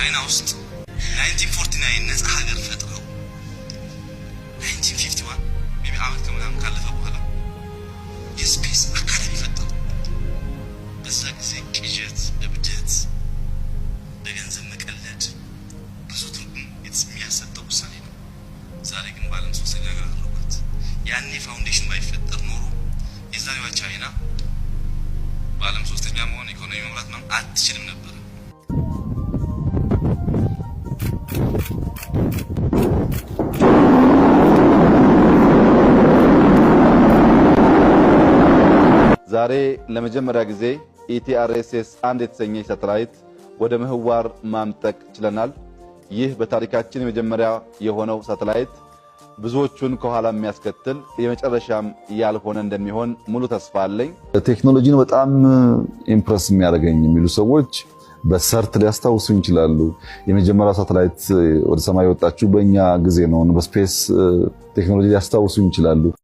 ቻይና ውስጥ 1949 ነፃ ሀገር ፈጥረው 1951 maybe ዓመት ከምናምን ካለፈ በኋላ የ space academy ፈጠሩ። በዛ ጊዜ ቅዠት፣ እብደት፣ በገንዘብ መቀለድ ብዙ ትርጉም የሚያሰጠው ውሳኔ ነው። ዛሬ ግን በዓለም ሶስተኛ ሀገር አደረጓት። ያኔ foundation ባይፈጠር ኖሮ የዛሬዋ ቻይና በዓለም ሶስተኛ መሆን፣ ኢኮኖሚ መምራት ምናምን አትችልም ነበር። ዛሬ ለመጀመሪያ ጊዜ ETRSS 1 የተሰኘ ሳተላይት ወደ ምህዋር ማምጠቅ ችለናል። ይህ በታሪካችን የመጀመሪያ የሆነው ሳተላይት ብዙዎቹን ከኋላ የሚያስከትል የመጨረሻም ያልሆነ እንደሚሆን ሙሉ ተስፋ አለኝ። ቴክኖሎጂን በጣም impress የሚያደርገኝ የሚሉ ሰዎች በሰርት ሊያስታውሱ ይችላሉ። የመጀመሪያው ሳተላይት ወደ ሰማይ የወጣችው በእኛ ጊዜ ነው። በ space ቴክኖሎጂ ሊያስታውሱ ይችላሉ።